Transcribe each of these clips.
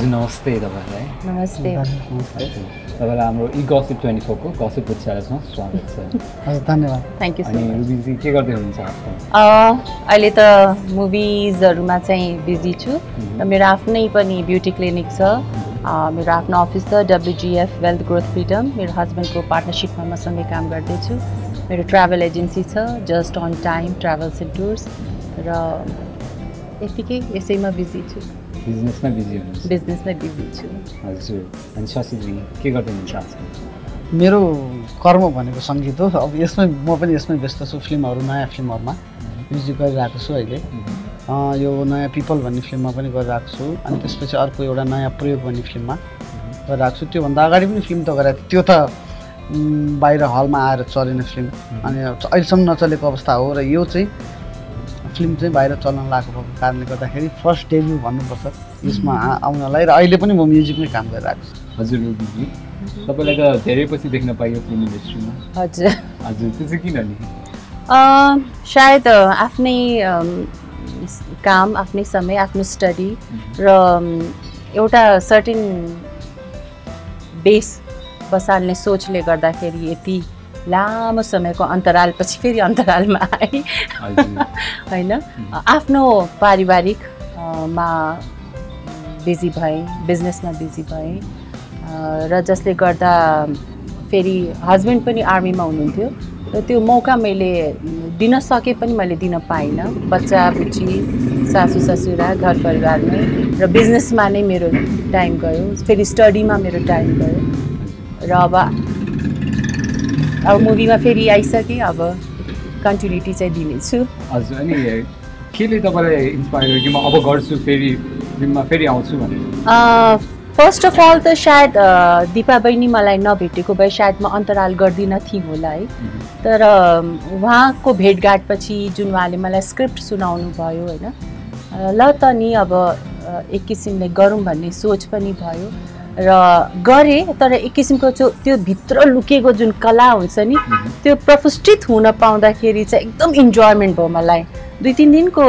नमस्ते तपाईहरुलाई नमस्ते तपाईलाई हाम्रो गसिप 24 को गसिप च्यानलमा स्वागत छ हजुर धन्यवाद thank you so much Ruby ji के गर्दै हुनुहुन्छ आजकल अहिले त मुभिजहरुमा चाहिँ बिजी छु र मेरो आफ्नै पनि ब्युटी क्लिनिक छ मेरो आफ्नो अफिस छ WGF वेल्थ ग्रोथ फ्रिडम मेरो हस्बन्डको पार्टनरशिपमा म सँगै काम गर्दै छु मेरो ट्राभल एजेन्सी छ just on time travels and tours र यतिकै यसैमा बिजी छु बिजनेसमा बिजी हुनुहुन्छ बिजनेसमा बिजी छु हजुर अनि शशि जी के गर्दै हुनुहुन्छ आजकल मेरो कर्म भनेको संगीत हो अब यसमै म पनि यसमै व्यस्त छु फिल्महरु नयाँ फिल्महरुमा म्युजिक गरिरहेको छु अहिले यो नयाँ पिपल भन्ने फिल्ममा पनि गरिरहेको छु अनि त्यसपछि अर्को एउटा नयाँ प्रयोग भन्ने फिल्ममा गरिरहेको छु त्यो भन्दा अगाडि पनि फिल्म त गरेको त्यो त बाहिर हलमा आएर चलेन फिल्म अनि अहिलेसम्म नचलेको अवस्था हो र यो चाहिँ फिल्म चाहिँ बाहिर चल्न लागेको कारणले गर्दाखेरि फर्स्ट डेब्यू भन्नुपर्छ यसमा आउनलाई र अहिले पनि म म्युजिकमै काम गरिरहेको छु हजुर रुबी जी तपाईलाई त धेरै पछि देख्न पाइयो फिल्म इन्डस्ट्रीमा हजुर हजुर त्यो चाहिँ किन नि सायद आफ्नै काम आफ्नै समय आफ्नो स्टडी र एउटा सर्टेन बेस बसाल्ने सोचले गर्दाखेरि यति लामो समयको अन्तरालपछि फेरि अन्तरालमा आए हैन आफ्नो पारिवारिकमा बिजी भए बिजनेसमा बिजी भए र जसले गर्दा फेरि हस्बन्ड पनि आर्मीमा हुनुहुन्थ्यो र त्यो मौका मैले दिन सके पनि मैले दिन पाइनँ बच्चा बुच्ची सासू ससुरा घर परिवारमै र बिजनेसमा नै मेरो टाइम गयो फेरि स्टडीमा मेरो टाइम गयो र अब मुभीमा फेरि आइसके अब कन्टिन्युटी चाहिँ दिनेछु हजुर अनि केले तपाईलाई इन्स्पायर कि म अब गर्छु फेरि फिल्ममा फेरि आउँछु भनेर फर्स्ट अफ अल त सायद दिपा बहिनी मलाई नभेटेको भए सायद म अन्तराल गर्दिनँ थिएँ होला है तर उहाँको भेटघाटपछि जुन उहाँले मलाई स्क्रिप्ट सुनाउनु भयो होइन ल त नि अब एक किसिमले गरौँ भन्ने सोच पनि भयो र गरे तर एक किसिमको त्यो भित्र लुकेको जुन कला हुन्छ नि त्यो प्रतिष्ठित हुन पाउँदाखेरि चाहिँ एकदम इन्जोयमेन्ट भयो मलाई 2-3 दिनको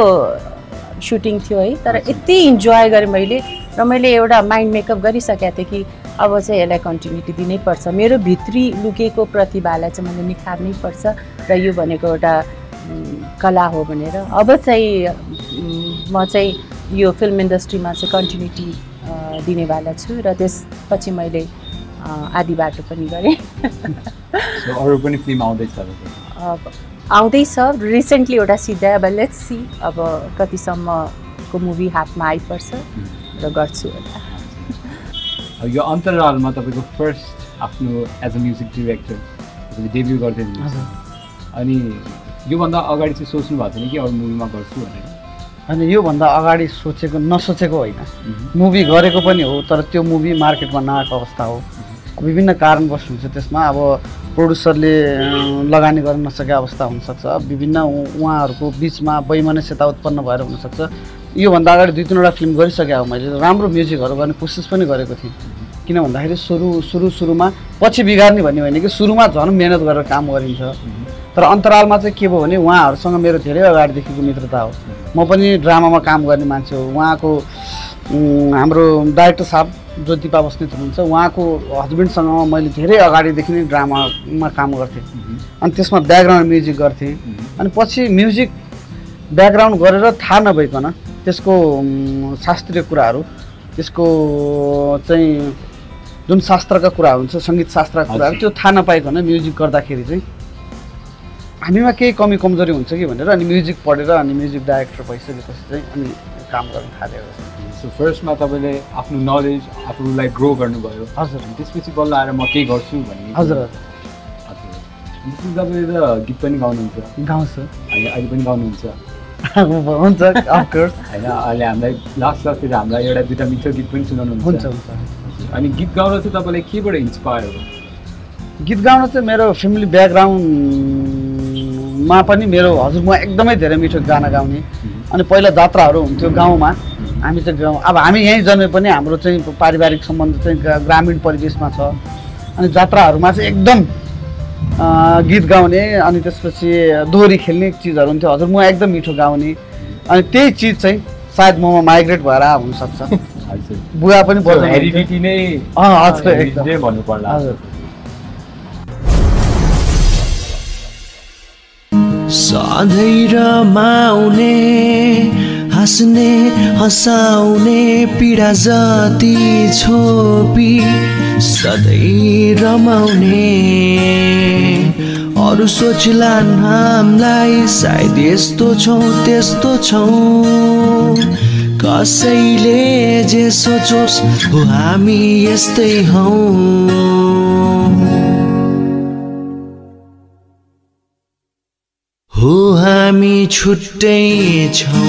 सुटिङ थियो है तर यति इन्जोय गरेँ मैले र मैले एउटा माइन्ड मेकअप गरिसकेको थिएँ कि अब चाहिँ यसलाई कन्टिन्युटी दिनै पर्छ मेरो भित्री लुकेको प्रतिभालाई चाहिँ मैले निखार्नै पर्छ र यो भनेको एउटा कला हो भनेर अब चाहिँ म चाहिँ यो फिल्म इन्डस्ट्रीमा चाहिँ कन्टिन्युटी दिनेवाला छु र त्यसपछि मैले आदि बाटो पनि गरेँ अरू पनि फिल्म आउँदैछ रिसेन्टली एउटा सिधा अब लेट्स सी अब कतिसम्मको मुभी हातमा आइपर्छ र गर्छु होला यो अन्तरालमा तपाईँको फर्स्ट आफ्नो as a music director debut गर्दै हुनुहुन्छ अनि योभन्दा अगाडि चाहिँ सोच्नु भएको थिएन कि अरू मुभीमा गर्छु भनेर अनि योभन्दा अगाडि सोचेको नसोचेको होइन मुभी गरेको पनि हो तर त्यो मुभी मार्केटमा नआएको अवस्था हो विभिन्न कारणवश हुन्छ त्यसमा अब प्रोड्युसरले लगानी गर्न नसकेको अवस्था हुनसक्छ विभिन्न उहाँहरूको बिचमा वैमनस्यता उत्पन्न भएर हुनसक्छ योभन्दा अगाडि 2-3वटा फिल्म गरिसकेको मैले राम्रो म्युजिकहरू गर्ने कोसिस पनि गरेको थिएँ किन भन्दाखेरि सुरुमा पछि बिगार्ने भन्ने होइन कि सुरुमा झन् मेहनत गरेर काम गरिन्छ तर अन्तरालमा चाहिँ के भयो भने उहाँहरूसँग मेरो धेरै अगाडिदेखिको मित्रता हो म पनि ड्रामामा काम गर्ने मान्छे हो उहाँको हाम्रो डाइरेक्टर साहब जो दिपा बस्नेत हुनुहुन्छ उहाँको हस्बेन्डसँग मैले धेरै अगाडिदेखि नै ड्रामामा काम गर्थेँ अनि त्यसमा ब्याकग्राउन्ड म्युजिक गर्थेँ अनि पछि म्युजिक ब्याकग्राउन्ड गरेर थाहा नभइकन त्यसको शास्त्रीय कुराहरू त्यसको चाहिँ जुन शास्त्रका कुरा हुन्छ सङ्गीत शास्त्रका कुराहरू त्यो थाहा नपाइकन म्युजिक गर्दाखेरि चाहिँ हामीमा केही कमी कमजोरी हुन्छ कि भनेर अनि म्युजिक पढेर अनि म्युजिक डाइरेक्टर भइसकेपछि चाहिँ अनि काम गर्न थालेको छ। सो फर्स्टमा तपाईँले आफ्नो नलेज आफूलाई ग्रो गर्नुभयो। हजुर। त्यसपछि बल्ल आएर म केही गर्छु भन्ने। हजुर हजुर। जस्तै तपाईँले त गीत पनि गाउनुहुन्छ। गाउँछु। होइन अहिले पनि गाउनुहुन्छ। हुन्छ अफकोर्स। होइन अहिले हामीलाई लास्टतिर हामीलाई एउटा दुईवटा मिठो गीत पनि सुनाउनुहुन्छ। हुन्छ हुन्छ। अनि गीत गाउन चाहिँ तपाईँलाई केबाट इन्सपायर हो? गीत गाउन चाहिँ मेरो फ्यामिली ब्याकग्राउन्डमा पनि मेरो हजुरबुवा एकदमै धेरै मिठो गाना गाउने अनि पहिला जात्राहरू हुन्थ्यो गाउँमा हामी चाहिँ गाउँ अब हामी यहीँ जन्मे पनि हाम्रो चाहिँ पारिवारिक सम्बन्ध चाहिँ ग्रामीण परिवेशमा छ अनि जात्राहरूमा चाहिँ एकदम गीत गाउने अनि त्यसपछि दोहोरी खेल्ने चिजहरू हुन्थ्यो हजुरबुवा एकदम मिठो गाउने अनि त्यही चिज चाहिँ सायद ममा माइग्रेट भएर हुनसक्छ। बुवा पनि हेरिडिटी नै भन्नु पर्ला। सधैँ रमाउने हाँस्ने हँसाउने पीडा जति छोपी सधैँ रमाउने अरू सोचलान् हामीलाई सायद यस्तो छौँ त्यस्तो छौँ कसैले जे सोचोस् हो हामी यस्तै हौँ हो हामी छुट्टै छौँ।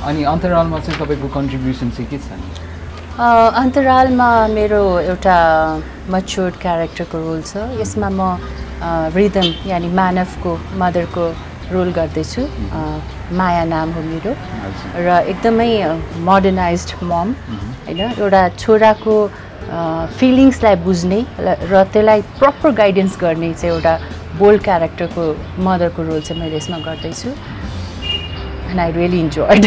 अनि अन्तरालमा चाहिँ तपाईँको कन्ट्रिब्युसन चाहिँ के छ? अन्तरालमा मेरो एउटा मच्योर्ड क्यारेक्टरको रोल छ। यसमा म रिदम यानि मानवको मदरको रोल गर्दैछु। माया नाम हो मेरो र एकदमै मोडर्नाइज्ड मम होइन एउटा छोराको फिलिङ्सलाई बुझ्ने र त्यसलाई प्रपर गाइडेन्स गर्ने चाहिँ एउटा बोल्ड क्यारेक्टरको मदरको रोल चाहिँ मैले यसमा गर्दैछु and I really enjoyed.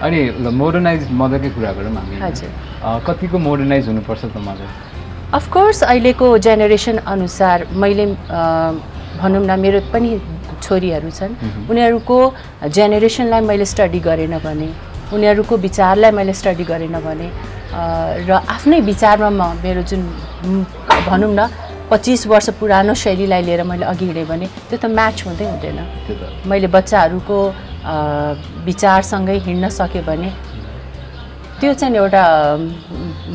अनि मोडर्नाइज मदरकै कुरा गरौँ हामी। हजुर। कतिको मोडर्नाइज हुनुपर्छ त मदर? अफ कोर्स अहिलेको जेनेरेसन अनुसार मैले भनौँ न मेरो पनि छोरीहरू छन् उनीहरूको जेनेरेसनलाई मैले स्टडी गरेन भने उनीहरूको विचारलाई मैले स्टडी गरेन भने र आफ्नै विचारमा म मेरो जुन भनौँ न 25 वर्ष पुरानो शैलीलाई लिएर मैले अघि हिँडेँ भने त्यो त म्याच हुँदै हुँदैन। मैले बच्चाहरूको विचारसँगै हिँड्न सकेँ भने त्यो चाहिँ एउटा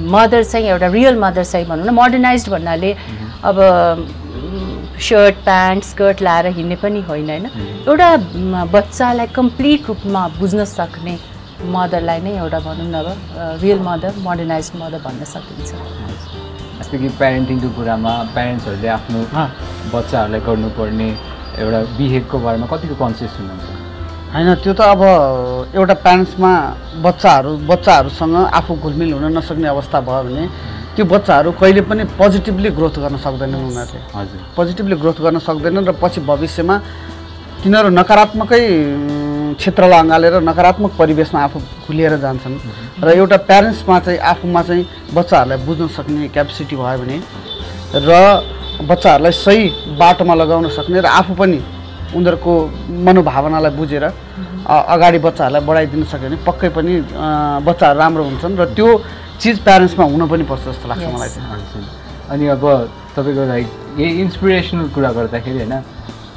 मदर चाहिँ एउटा रियल मदर चाहिँ भनौँ न मोडर्नाइज्ड भन्नाले अब शर्ट प्यान्ट स्कर्ट लाएर हिँड्ने पनि होइन होइन एउटा बच्चालाई कम्प्लिट रूपमा बुझ्न सक्ने मदरलाई नै एउटा भनौँ न अब रियल मदर मोडर्नाइज्ड मदर भन्न सकिन्छ। जस्तै कि प्यारेन्टिङको कुरामा प्यारेन्ट्सहरूले आफ्नो बच्चाहरूलाई गर्नुपर्ने एउटा बिहेभको बारेमा कतिको कन्सियस हुनुहुन्छ? होइन त्यो त अब एउटा प्यारेन्ट्समा बच्चाहरूसँग आफू घुलमिल हुन नसक्ने अवस्था भयो भने त्यो बच्चाहरू कहिले पनि पोजिटिभली ग्रोथ गर्न सक्दैनन् उनीहरूले। हजुर। पोजिटिभली ग्रोथ गर्न सक्दैनन् र पछि भविष्यमा तिनीहरू नकारात्मकै क्षेत्रलाई अँगालेर नकारात्मक परिवेशमा आफू खुलिएर जान्छन् र एउटा प्यारेन्ट्समा चाहिँ आफूमा चाहिँ बच्चाहरूलाई बुझ्न सक्ने क्यापेसिटी भयो भने र बच्चाहरूलाई सही बाटोमा लगाउन सक्ने र आफू पनि उनीहरूको मनोभावनालाई बुझेर अगाडि बच्चाहरूलाई बढाइदिन सक्यो भने पक्कै पनि बच्चाहरू राम्रो हुन्छन् र त्यो चिज प्यारेन्ट्समा हुन पनि पर्छ जस्तो लाग्छ मलाई चाहिँ। अनि अब तपाईँको लाइक यही इन्सपिरेसनल कुरा गर्दाखेरि होइन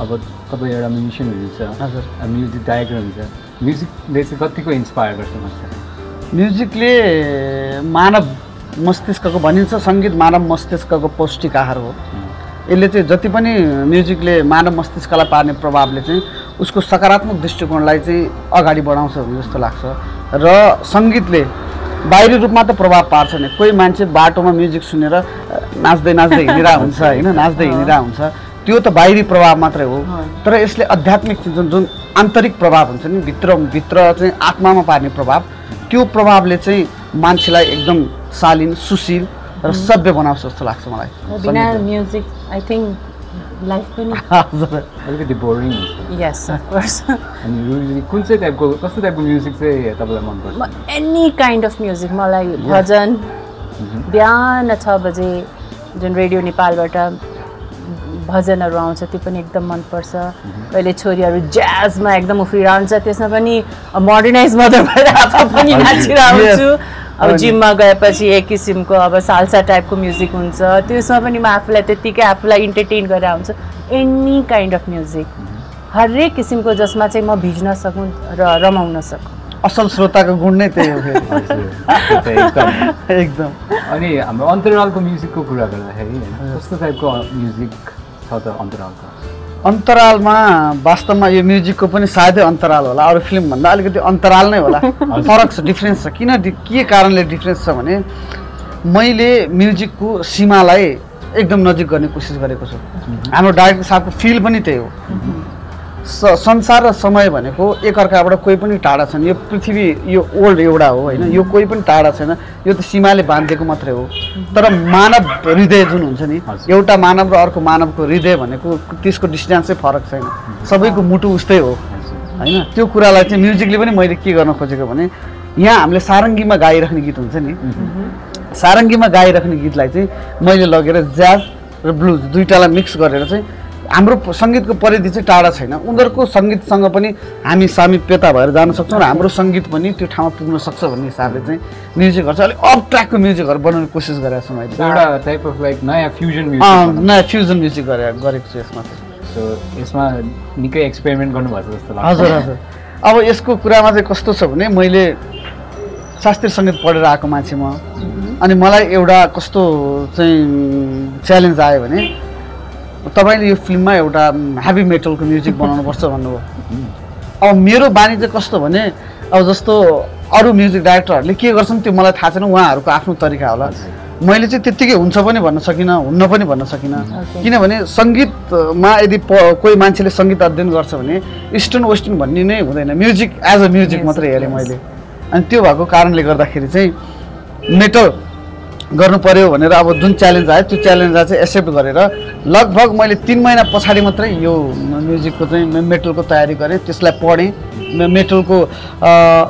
अब तपाईँ एउटा म्युजिसियन हुनुहुन्छ। हजुर। म्युजिक डाइरेक्टर हुन्छ। म्युजिकले चाहिँ कतिको इन्सपायर गर्छ मलाई? म्युजिकले मानव मस्तिष्कको भनिन्छ सङ्गीत मानव मस्तिष्कको पौष्टिक आहार हो। यसले चाहिँ जति पनि म्युजिकले मानव मस्तिष्कलाई पार्ने प्रभावले चाहिँ उसको सकारात्मक दृष्टिकोणलाई चाहिँ अगाडि बढाउँछ जस्तो लाग्छ र सङ्गीतले बाहिरी रूपमा त प्रभाव पार्छ नि। कोही मान्छे बाटोमा म्युजिक सुनेर नाच्दै नाच्दै हिँडिरहेको हुन्छ होइन नाच्दै हिँडिरहेको हुन्छ त्यो त बाहिरी प्रभाव मात्रै हो तर यसले आध्यात्मिक जुन आन्तरिक प्रभाव हुन्छ नि भित्र चाहिँ आत्मामा पार्ने प्रभाव त्यो प्रभावले चाहिँ मान्छेलाई एकदम शालीन सुशील र सभ्य बनाउँछ जस्तो लाग्छ मलाई बिना म्युजिक आई थिंक लाइफ पनि अलिकति बोरिङ हुन्छ यस अफ कोर्स अनि युजली कुन चाहिँ टाइपको कस्तो टाइपको म्युजिक चाहिँ तपाईँलाई मनपर्छ एनी काइन्ड अफ म्युजिक मलाई भजन बिहान 6 बजे जुन रेडियो नेपालबाट भजनहरू आउँछ त्यो पनि एकदम मनपर्छ अहिले छोरीहरू ज्याजमा एकदम उफ्रिरहन्छ त्यसमा पनि मोडर्नाइज मात्र भएर आफू पनि नाचिरहन्छु अब जिममा गएपछि एक किसिमको अब साल्सा टाइपको म्युजिक हुन्छ त्यसमा पनि म आफूलाई त्यतिकै आफूलाई इन्टरटेन गरेर हुन्छु एनी काइन्ड अफ म्युजिक हरेक किसिमको जसमा चाहिँ म भिज्न सकौँ र रमाउन सकौँ असल श्रोताको गुण नै त्यही हो एकदम अनि हाम्रो अन्तरालको म्युजिकको कुरा गर्दाखेरि कस्तो टाइपको म्युजिक छ त अन्तरालको अन्तरालमा वास्तवमा यो म्युजिकको पनि सायदै अन्तराल होला अरू फिल्मभन्दा अलिकति अन्तराल नै होला फरक छ डिफ्रेन्स छ के कारणले डिफ्रेन्स छ भने मैले म्युजिकको सीमालाई एकदम नजिक गर्ने कोसिस गरेको छु हाम्रो डाइरेक्टर साहबको फिल पनि त्यही हो संसार र समय भनेको एकअर्काबाट कोही पनि टाढा छैन यो पृथ्वी यो ओल्ड एउटा हो होइन यो कोही पनि टाढा छैन यो त सीमाले बाँधिएको मात्रै हो तर मानव हृदय जुन हुन्छ नि एउटा मानव र अर्को मानवको हृदय भनेको त्यसको डिस्टेन्सै फरक छैन सबैको मुटु उस्तै हो होइन त्यो कुरालाई चाहिँ म्युजिकले पनि मैले के गर्न खोजेको भने यहाँ हामीले सारङ्गीमा गाइराख्ने गीत हुन्छ नि सारङ्गीमा गाइराख्ने गीतलाई चाहिँ मैले लगेर ज्याज र ब्लुज दुईटालाई मिक्स गरेर चाहिँ हाम्रो सङ्गीतको परिधि चाहिँ टाढा छैन उनीहरूको सङ्गीतसँग पनि हामी सामिप्यता भएर जान सक्छौँ र हाम्रो सङ्गीत पनि त्यो ठाउँमा पुग्न सक्छ भन्ने हिसाबले चाहिँ म्युजिकहरू चाहिँ अलिक अफ ट्र्याकको म्युजिकहरू बनाउने कोसिस गरेको छु मैले एउटा टाइप अफ लाइक नयाँ फ्युजन म्युजिक गरेको छु यसमा चाहिँ सो यसमा निकै एक्सपेरिमेन्ट गर्नुभएको जस्तो लाग्छ हजुर हजुर अब यसको कुरामा चाहिँ कस्तो छ भने मैले शास्त्रीय सङ्गीत पढेर आएको मान्छे म अनि मलाई एउटा कस्तो चाहिँ च्यालेन्ज आयो भने तपाईँले यो फिल्ममा एउटा हेभी मेटलको म्युजिक बनाउनुपर्छ भन्नुभयो अब मेरो बानी चाहिँ कस्तो भने अब जस्तो अरू म्युजिक डाइरेक्टरहरूले के गर्छन् त्यो मलाई थाहा छैन उहाँहरूको आफ्नो तरिका होला मैले चाहिँ त्यत्तिकै हुन्छ पनि भन्न सकिनँ हुन्न पनि भन्न सकिनँ किनभने सङ्गीतमा यदि कोही मान्छेले सङ्गीत अध्ययन गर्छ भने इस्टर्न वेस्टर्न भन्ने नै हुँदैन म्युजिक एज अ म्युजिक मात्रै हेरेँ मैले अनि त्यो भएको कारणले गर्दाखेरि चाहिँ मेटल गर्नु पर्यो भनेर अब जुन च्यालेन्ज आयो त्यो च्यालेन्जलाई चाहिँ एक्सेप्ट गरेर लगभग मैले 3 महिना पछाडि मात्रै यो म्युजिकको चाहिँ मेटलको तयारी गरेँ त्यसलाई पढेँ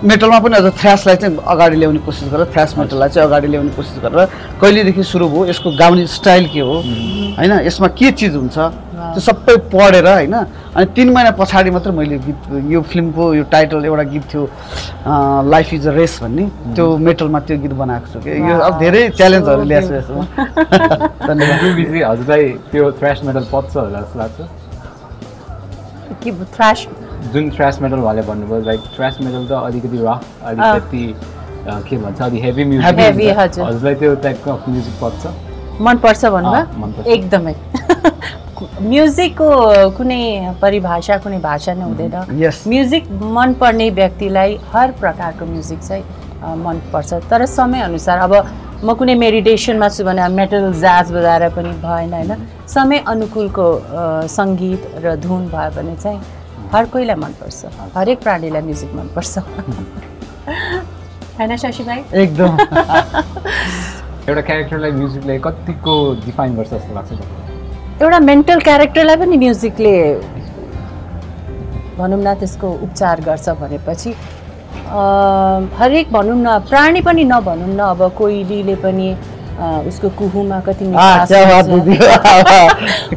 मेटलमा पनि अझ थ्र्यासलाई चाहिँ अगाडि ल्याउने कोसिस गरेर थ्र्यास मेटललाई चाहिँ अगाडि ल्याउने कोसिस गरेर कहिलेदेखि सुरु भयो यसको गाउने स्टाइल के हो होइन यसमा के चिज हुन्छ त्यो सबै पढेर होइन अनि 3 महिना पछाडि मात्र मैले गीत यो फिल्मको यो टाइटल एउटा गीत थियो लाइफ इज अ रेस भन्ने त्यो मेटलमा त्यो गीत बनाएको छु कि यो अब धेरै च्यालेन्जहरू ल्याएको छु यसमा धन्यवाद हजुरलाई त्यो थ्र्यास मेटल पच्छ होला जस्तो लाग्छ कि थ्र्यास जुन थ्र्यास मेटल वाले भन्नुभयो लाइक थ्र्यास मेटल त अलिकति रफ अलिकति के भन्छ अलि हेभी म्युजिक हजुरलाई त्यो टाइपको म्युजिक पच्छ मनपर्छ भन्नुभयो एकदमै म्युजिकको कुनै परिभाषा कुनै भाषा नै हुँदैन म्युजिक मनपर्ने व्यक्तिलाई हर प्रकारको म्युजिक चाहिँ मनपर्छ तर समयअनुसार अब म कुनै मेडिटेसनमा छु भने मेटल ज्याज बजाएर पनि भएन होइन समय अनुकूलको सङ्गीत र धुन भयो भने चाहिँ हर कोहीलाई मनपर्छ हरेक प्राणीलाई म्युजिक मनपर्छ होइन शशी भाइ एकदम एउटा क्यारेक्टरलाई म्युजिकले कतिको डिफाइन गर्छ जस्तो लाग्छ एउटा मेन्टल क्यारेक्टरलाई पनि म्युजिकले भनौँ न त्यसको उपचार गर्छ भनेपछि हरेक भनौँ न प्राणी पनि नभनौँ न अब कोइलीले पनि उसको कुहुमा कति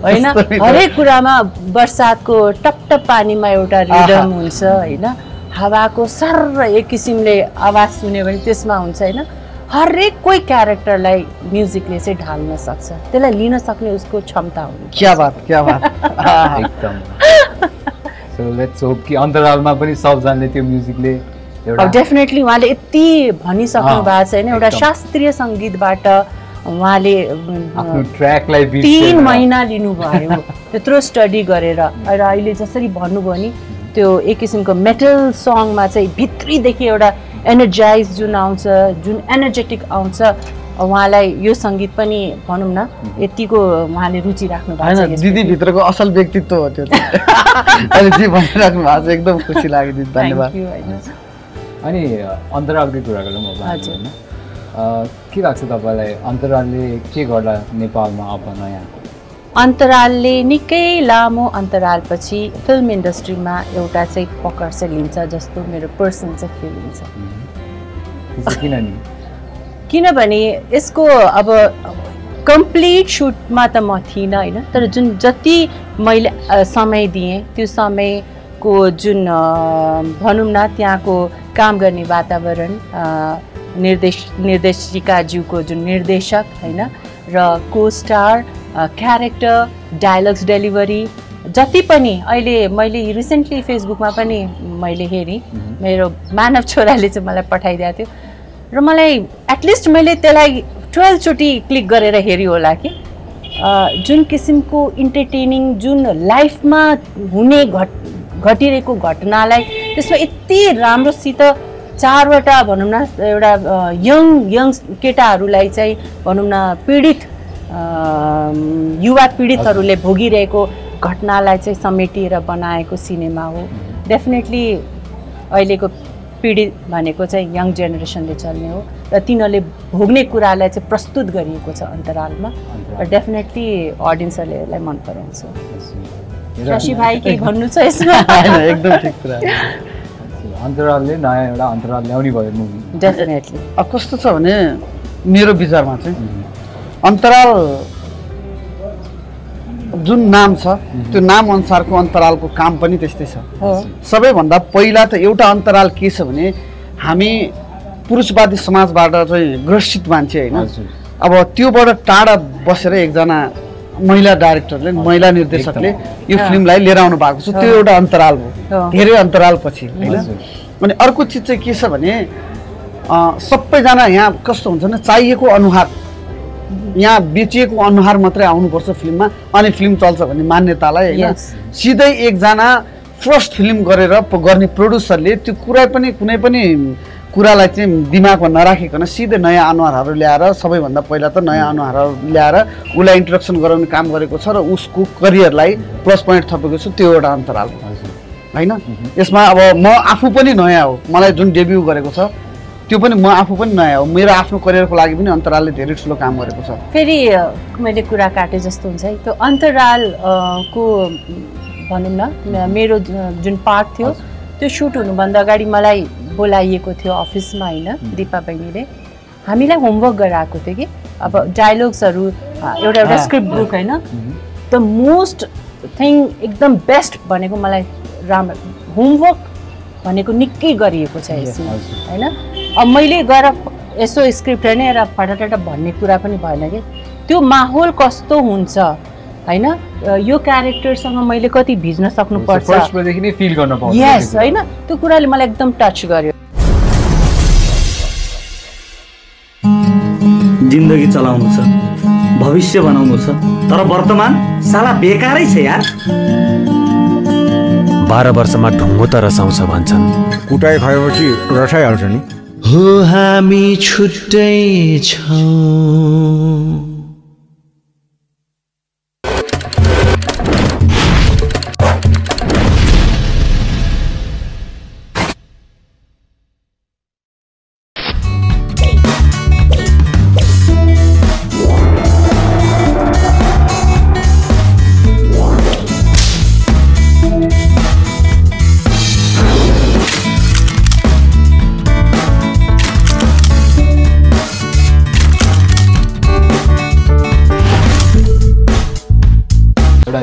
होइन हरेक कुरामा बर्सातको टपटप पानीमा एउटा रिदम हुन्छ होइन हावाको सर्र एक किसिमले आवाज सुन्यो भने त्यसमा हुन्छ होइन हरेक कोही क्यारेक्टरलाई म्युजिकले चाहिँ ढाल्न सक्छ त्यसलाई लिन सक्ने उसको क्षमता हुन्छ क्या बात एकदम सो लेट्स होप कि अन्तरालमा पनि सबजनाले त्यो म्युजिकले डेफिनेटली उहाँले यति भनिसक्नु भएको छ होइन एउटा शास्त्रीय सङ्गीतबाट उहाँले आफ्नो ट्र्याकलाई 3 महिना लिनुभयो त्यत्रो स्टडी गरेर र अहिले जसरी भन्नुभयो नि त्यो एक किसिमको मेटल सङमा चाहिँ भित्रीदेखि एउटा एनर्जाइज जुन आउँछ जुन एनर्जेटिक आउँछ उहाँलाई यो सङ्गीत पनि भनौँ न यतिको उहाँले रुचि राख्नु भएको होइन दिदीभित्रको असल व्यक्तित्व हो त्यो अहिले जे भनिराख्नु भएको छ एकदम खुसी लाग्यो दिदी धन्यवाद अनि अन्तरालकै कुरा गरौँ अब होइन के लाग्छ तपाईँलाई अन्तरालले के गर्दा नेपालमा अब नयाँ अन्तरालले निकै लामो अन्तरालपछि फिल्म इन्डस्ट्रीमा एउटा चाहिँ पकड चाहिँ लिन्छ जस्तो मेरो पर्सनल चाहिँ फिलिङ छ किनभने यसको अब कम्प्लिट सुटमा त म थिइनँ होइन तर जुन जति मैले समय दिएँ त्यो समयको जुन भनौँ न त्यहाँको काम गर्ने वातावरण निर्देशिकाज्यूको जुन निर्देशक होइन र को स्टार क्यारेक्टर डायलग्स डेलिभरी जति पनि अहिले मैले रिसेन्टली फेसबुकमा पनि मैले हेरेँ मेरो मानव छोराले चाहिँ मलाई पठाइदिएको थियो र मलाई एटलिस्ट मैले त्यसलाई 12 चोटि क्लिक गरेर हेऱ्यो होला कि जुन किसिमको इन्टरटेनिङ जुन लाइफमा हुने घटिरहेको घटनालाई त्यसमा यति राम्रोसित 4वटा भनौँ न एउटा यङ केटाहरूलाई चाहिँ भनौँ न पीडित युवा पीडितहरूले भोगिरहेको घटनालाई चाहिँ समेटिएर बनाएको सिनेमा हो डेफिनेटली अहिलेको पिँढी भनेको चाहिँ यङ जेनेरेसनले चल्ने हो र तिनीहरूले भोग्ने कुरालाई चाहिँ प्रस्तुत गरिएको छ अन्तरालमा र डेफिनेटली अडियन्सहरूले यसलाई मन पराउँछ शशि भाइ के भन्नु छ यसमा एकदम ठिक कुरा अन्तरालले नयाँ एउटा अन्तराल ल्याउने भयो मुभी डेफिनेटली अब कस्तो छ भने मेरो विचारमा चाहिँ अन्तराल जुन नाम छ त्यो नाम अनुसारको अन्तरालको काम पनि त्यस्तै छ सबैभन्दा पहिला त एउटा अन्तराल के छ भने हामी पुरुषवादी समाजबाट चाहिँ ग्रसित मान्छे होइन अब त्योबाट टाढा बसेर एकजना महिला डाइरेक्टरले महिला निर्देशकले यो फिल्मलाई लिएर आउनु भएको छ त्यो एउटा अन्तराल हो धेरै अन्तराल पछि होइन अनि अर्को चिज चाहिँ के छ भने सबैजना यहाँ कस्तो हुन्छ भने चाहिएको अनुहार यहाँ बेचिएको अनुहार मात्रै आउनुपर्छ फिल्ममा अनि फिल्म चल्छ भन्ने मान्यतालाई होइन सिधै एकजना फर्स्ट फिल्म गरेर गर्ने प्रोड्युसरले त्यो कुरा पनि कुनै पनि कुरालाई चाहिँ दिमागमा नराखिकन सिधै नयाँ अनुहारहरू ल्याएर सबैभन्दा पहिला त नयाँ अनुहारहरू ल्याएर उसलाई इन्ट्रोडक्सन गराउने काम गरेको छ र उसको करियरलाई प्लस पोइन्ट थपेको छ त्यो एउटा अन्तराल होइन यसमा अब म आफू पनि नयाँ हो मलाई जुन डेब्यू गरेको छ त्यो पनि म आफू पनि नयाँ हो मेरो आफ्नो करियरको लागि पनि अन्तरालले धेरै ठुलो काम गरेको छ फेरि मैले कुरा काटे जस्तो हुन्छ है त्यो अन्तराल को भनौँ न मेरो जुन पार्ट थियो त्यो सुट हुनुभन्दा अगाडि मलाई बोलाइएको थियो अफिसमा होइन दिपा बहिनीले हामीलाई होमवर्क गराएको थियो कि अब डायलग्सहरू एउटा एउटा स्क्रिप्ट बुक होइन द मोस्ट थिङ एकदम बेस्ट भनेको मलाई राम्रो होमवर्क भनेको निकै गरिएको छ यसमा होइन अब मैले गएर यसो स्क्रिप्ट हेर्ने र फटाफट भन्ने कुरा पनि भएन कि त्यो माहौल कस्तो हुन्छ होइन यो क्यारेक्टरसँग मैले कति भिज्न सक्नुपर्छ यस होइन त्यो कुराले मलाई एकदम टच गर्यो जिन्दगी चलाउनु छ भविष्य बनाउनु छ तर वर्तमान साला बेकारै छ यार 12 वर्षमा ढुङ्गो त रसाउँछ भन्छन् कुटाइ खाएपछि रसाइहाल्छ नि हो हामी छुट्टै छौँ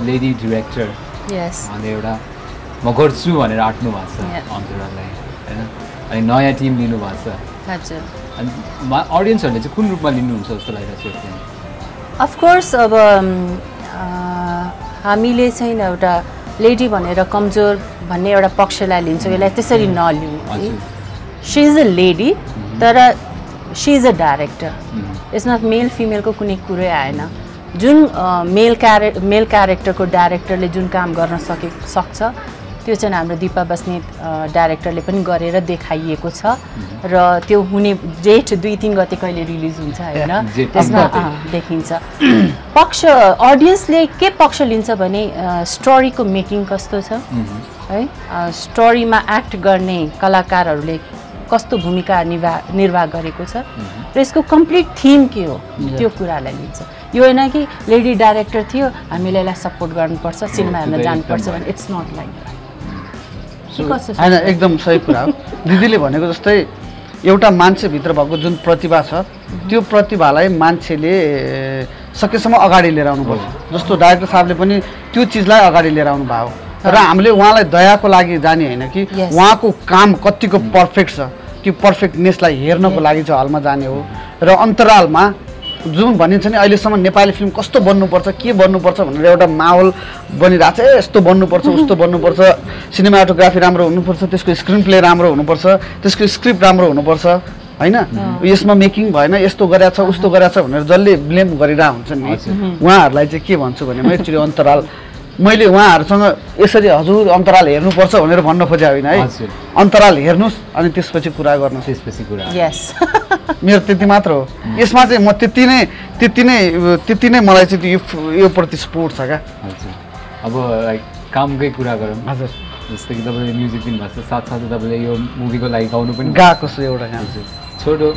लेडी डिरेक्टर अनि एउटा म गर्छु भनेर आँट्नु भएको छ अन्तराललाई होइन अनि नयाँ टिम लिनु भएको छ अनि अडियन्सहरूले चाहिँ कुन रूपमा लिनुहुन्छ जस्तो लागिरहेको छ अफकोर्स अब हामीले चाहिँ एउटा लेडी भनेर कमजोर भन्ने एउटा पक्षलाई लिन्छौँ यसलाई त्यसरी नलिउँ सी इज अ लेडी तर सी इज अ डाइरेक्टर यसमा मेल फिमेलको कुनै कुरै आएन जुन मेल क्यारेक्टरको डाइरेक्टरले जुन काम गर्न सक्छ त्यो चाहिँ हाम्रो दिपा बस्नेत डाइरेक्टरले पनि गरेर देखाइएको छ र त्यो हुने जेठ 2-3 गते कहिले रिलिज हुन्छ हैन त्यसमा देखिन्छ पक्ष अडियन्सले के पक्ष लिन्छ भने स्टोरीको मेकिङ कस्तो छ है स्टोरीमा एक्ट गर्ने कलाकारहरूले कस्तो भूमिका निर्वाह गरेको छ र यसको कम्प्लिट थीम के हो त्यो कुरालाई लिन्छ यो हैन कि लेडी डाइरेक्टर थियो हामीले यसलाई सपोर्ट गर्नुपर्छ सिनेमा हेर्न जानुपर्छ भने इट्स नट लाइक द्याट हैन एकदम सही कुरा हो दिदीले भनेको जस्तै एउटा मान्छेभित्र भएको जुन प्रतिभा छ त्यो प्रतिभालाई मान्छेले सकेसम्म अगाडि लिएर आउनुपर्छ जस्तो डाइरेक्टर साहबले पनि त्यो चिजलाई अगाडि लिएर आउनु भयो र हामीले उहाँलाई दयाको लागि जाने हैन कि उहाँको काम कतिको पर्फेक्ट छ त्यो पर्फेक्टनेसलाई हेर्नको लागि चाहिँ हलमा जाने हो र अन्तरालमा जुन भनिन्छ नि अहिलेसम्म नेपाली फिल्म कस्तो बन्नुपर्छ के बन्नुपर्छ भनेर एउटा माहौल बनिरहेको छ यस्तो बन्नुपर्छ उस्तो बन्नुपर्छ सिनेमाटोग्राफी राम्रो हुनुपर्छ त्यसको स्क्रिन प्ले राम्रो हुनुपर्छ त्यसको स्क्रिप्ट राम्रो हुनुपर्छ हैन यसमा मेकिङ भएन यस्तो गरेछ उस्तो गरेछ भनेर जसले ब्लेम गरिरहेको हुन्छ नि उहाँहरूलाई चाहिँ के भन्छु भने म एक्चुअली अन्तराल मैले उहाँहरूसँग यसरी हजुर अन्तराल हेर्नुपर्छ भनेर भन्न खोजे होइन है अन्तराल हेर्नुस् अनि त्यसपछि कुरा गर्नुस् त्यसपछि कुरा यस मेरो त्यति मात्र हो यसमा चाहिँ म त्यति नै मलाई चाहिँ यो प्रति सपोर्ट छ क्या अब लाइक कामकै कुरा गरौँ हजुर जस्तै कि तपाईँले म्युजिक पनि भएको छ साथसाथै तपाईँले यो मुभीको लागि गाउनु पनि गाएको छु एउटा गाना छोटो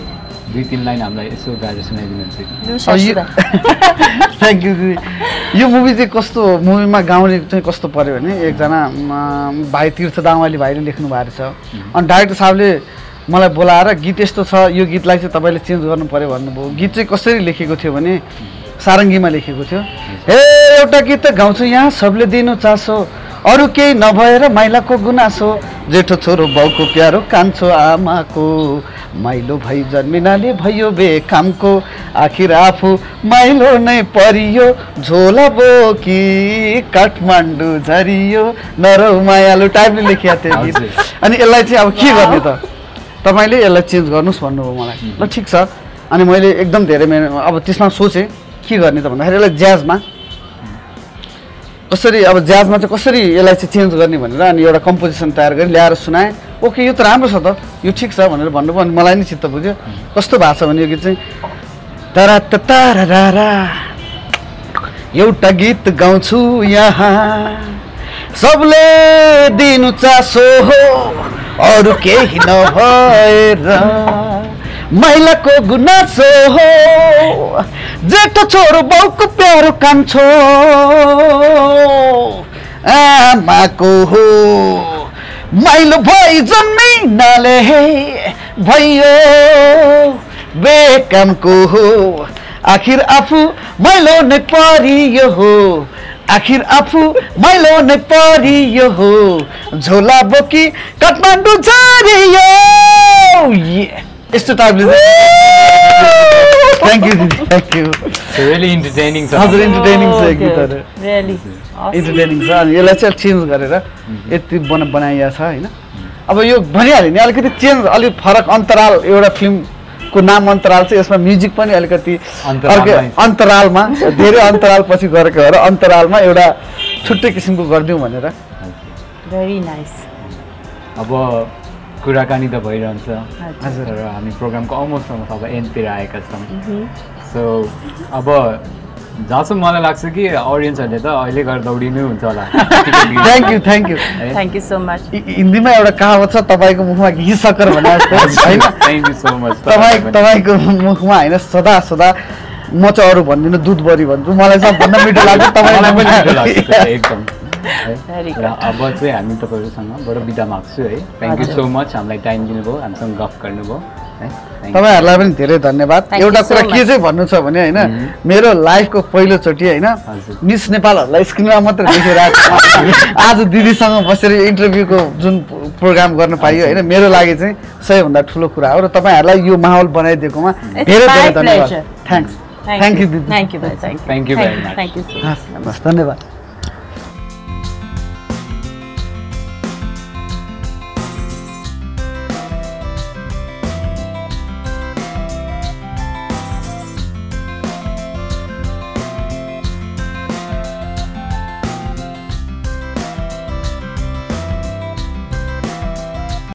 2-3 लाइन हामीलाई यसो गाएर सुनाइदिनुहुन्छ थ्याङ्क यू दिदी यो मुभी चाहिँ कस्तो मुभीमा गाउने चाहिँ कस्तो पर्यो भने एकजना भाइ तीर्थ दावाली भाइले लेख्नु भएको छ अनि डाइरेक्टर साहबले मलाई बोलाएर गीत यस्तो छ यो गीतलाई चाहिँ तपाईँले चेन्ज गर्नु पर्यो भन्नुभयो गीत चाहिँ कसरी लेखेको थियो भने सारङ्गीमा लेखेको थियो हे एउटा गीत गाउँछु यहाँ सबले दिनु चासो अरू केही नभएर माइलाको गुनासो जेठो छोरो बाउको प्यारो कान्छो आमाको माइलो भई जन्मिनाले भयो बेकामको आखिर आफू माइलो नै परियो झोला बोकी काठमाडौँ झरियो नरौ मायालु टाइपले लेखिएको थियो गीत अनि यसलाई चाहिँ अब के गर्ने त तपाईँले यसलाई चेन्ज गर्नुहोस् भन्नुभयो मलाई ल ठिक छ अनि मैले एकदम धेरै अब त्यसमा सोचेँ के गर्ने त भन्दाखेरि यसलाई ज्याजमा कसरी अब ज्याजमा चाहिँ कसरी यसलाई चाहिँ चेन्ज गर्ने भनेर अनि एउटा कम्पोजिसन तयार गरी ल्याएर सुनाएँ ओके यो त राम्रो छ त यो ठिक छ भनेर भन्नुभयो अनि मलाई नि चित्त बुझ्यो कस्तो भएको छ भने यो गीत चाहिँ तारा तारा एउटा गीत गाउँछु यहाँ सबले दिनु चासो हो अरू केही नभएर माइलाको गुनासो हो जेठो छोरो बाउको प्यारो कान्छो आमाको हो माइलो भई जन्मिनाले भयो बेकामको हो आखिर आफू माइलो नै परियो हो आखिर आफू माइलो नै परियो हो झोला बोकी काठमाडौँ झरियो यस्तो टाइपले थ्याङ्क यू दिदी थ्याङ्क यू रियली इन्टरटेनिङ छ हजुर इन्टरटेनिङ छ गीतहरू इन्टरटेनिङ छ अनि यसलाई चाहिँ चेन्ज गरेर यति बनाइएको छ होइन अब यो भनिहाल्यो नि अलिकति चेन्ज अलिक फरक अन्तराल एउटा फिल्मको नाम अन्तराल छ यसमा म्युजिक पनि अलिकति अन्तरालमा धेरै अन्तराल पछि गरेको हो र अन्तरालमा एउटा छुट्टै किसिमको गरिदिउँ भनेर भेरी नाइस अब कुराकानी त भइरहन्छ हजुर र हामी प्रोग्रामको अलमोस्ट अब एन्डतिर आएका छौँ सो अब जहाँसम्म मलाई लाग्छ कि अडियन्सहरूले त अहिले गएर दौडिनै हुन्छ होला थ्याङ्क यू सो मच हिन्दीमा एउटा कहावत छ तपाईँको मुखमा घी सक्कर भने जस्तो होइन थ्याङ्क यू सो मच तपाईँको मुखमा होइन सदा सदा म चाहिँ अरू भन्दिनँ दुध बरी भन्छु मलाई सबभन्दा मिठो लाग्छ तपाईँलाई पनि एकदम अब चाहिँ हामी तपाईँहरूसँग बडो बिदा माग्छु है थ्याङ्क यू सो मच हामीलाई टाइम दिनुभयो हामीसँग गफ गर्नुभयो है तपाईँहरूलाई पनि धेरै धन्यवाद एउटा कुरा के चाहिँ भन्नु छ भने होइन मेरो लाइफको पहिलोचोटि होइन मिस नेपालहरूलाई स्क्रिनमा मात्रै देखिरहेको आज दिदीसँग बसेर इन्टरभ्यूको जुन प्रोग्राम गर्न पाइयो होइन मेरो लागि चाहिँ सबैभन्दा ठुलो कुरा हो र तपाईँहरूलाई यो माहौल बनाइदिएकोमा धेरै धेरै धन्यवाद थ्याङ्क यू दिदी thank you very much thank you धन्यवाद